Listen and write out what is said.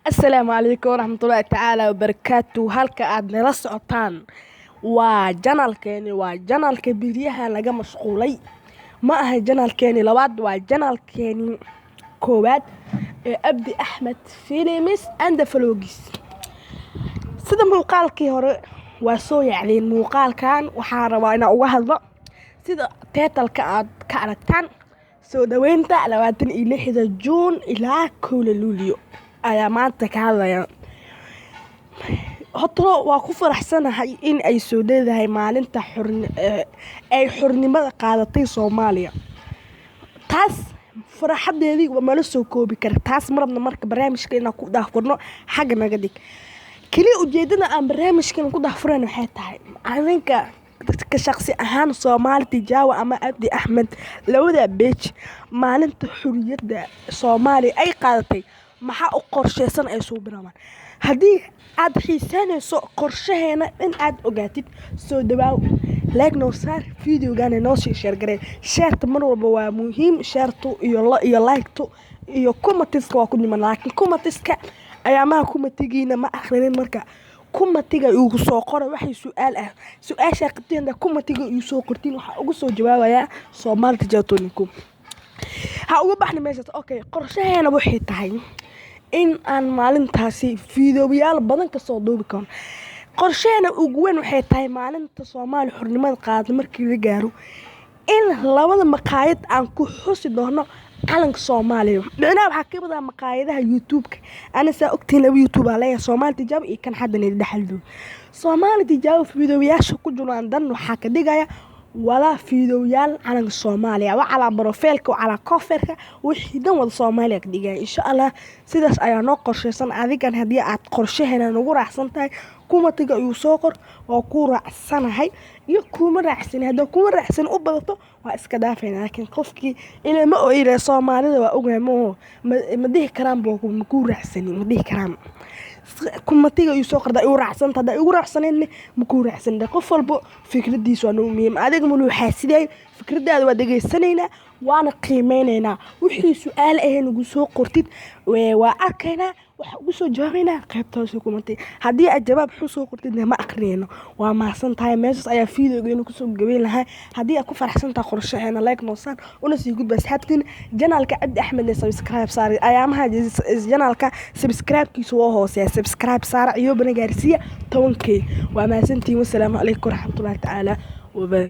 Asalaamu calaykum waraxmatullaahi tacaala wabarakaatu. Halka aad nala socotaan waa channelkeeni, waa channelka beriyaha laga mashquulay. Ma aha channelkeeni labaad, waa channelkeeni koowaad ee Abdi Axmed Films and Vlogs. Sida muuqaalkii hore waa soo yacliin, muuqaalkan waxaan rabaa inaan uga hadlo sida titleka aad ka aragtaan, soo dhoweynta 26-da Juun ilaa 1-da Luulyo ayaa maanta ka hadlaya. Horta waa ku faraxsanahay in ay soo leedahay maalinta ay xornimada qaadatay Soomaaliya. Taas faraxadeedii mala soo koobi kara. Taas marabna marka barnaamijka inaan ku daahfurno, xagga naga dhig. Kaliya ujeedada aan barnaamijkan ku daahfurayno waxay tahay, adinka ka shaqsi ahaan, Soomaali Tijaawo ama Abdi Axmed, labada page, maalinta xorriyadda Soomaaliya ay qaadatay maxaa u qorsheysan ay soo bilaabaan? Haddii aad xiiseynayso qorshaheena in aad ogaatid, soo dhawaaw, like noo saar videogana, noo sii share garee. Shareta mar walba waa muhiim, sharetu iyo like-tu iyo commentiska waa ku dhiman, laakiin commentiska ayaamaha commentigiina ma akhrinin. Marka commentiga igu soo qora waxay su-aal ah, su-aashaa qabteen commentiga igu soo qortiin, waxaa ugu soo jawaabayaa Soomaali Tijaabo. Ha uga baxna meeshaas. Okay, qorshaheena waxay tahay in aan maalintaasi fiidiyoyaal badan kasoo duubi karno. Qorshaheena ugu weyn waxay tahay maalinta Soomaaliya xornimada qaadata markii la gaaro in labada maqaayad aan ku xusi doono calanka Soomaaliya. Micnaha waxaa ka mid ah maqaayadaha YouTube-ka. Ana saa ogtihiin laba YouTube aa leeyahay, Soomaali Tijaabo iyo kan hadda nila dhexal. Soomaali Tijaabo fiidiyoyaasha ku jiraan dan waxaa ka dhigaya walaa fiidiyoyaal calanka Soomaaliya, wa calaa profileka, wa calaa coverka, wixii dhan wada Soomaaliya ka dhigaya, insha Allah. Sidaas ayaa noo qorsheysan. Adigan haddii aad qorshaheena nagu raacsan tahay, commentiga ayuu soo qor, waa ku raacsanahay iyo kuma raacsan. Haddii kuma raacsan u badato, waa iska dhaafayna. Laakiin qofkii ila ma ila Soomaalida waa ogahay, ma dhihi karaan bo ma ku raacsani, ma dhihi karaan. Commentiga ayuu soo qorda igu raacsanta, haddaa igu raacsaneynne ma ku raacsan. Qof walbo fikradiisa waa noo muhiim. Adiga ma luu xaasiday, fikradaada waa dhegaysanaynaa, waana qiimeynaynaa. Wixii su-aal ah nagu soo qortid waa arkaynaa, waxaa ugu soo jawaabaynaa qaybta hoose commenti. Haddii aad jawaab xun soo qortidna ma aqrinayno. Waa mahadsan tahay. Meeshaas ayaa videogeena kusoo gabeyn lahaa. Haddii aad ku faraxsan tahay qorshaheena, like noo saar, una sii gudba asxaabtiina. Channelka Cabdi Axmedna subscribe saar. Ayaamaha channelka subscribe-kiisu waa hooseeya, subscribe saara, iyobana gaarsiiya 10K. Waa mahadsantihiin. Wasalaamu calaykum waraxmatullahi tacaala wabarakatu.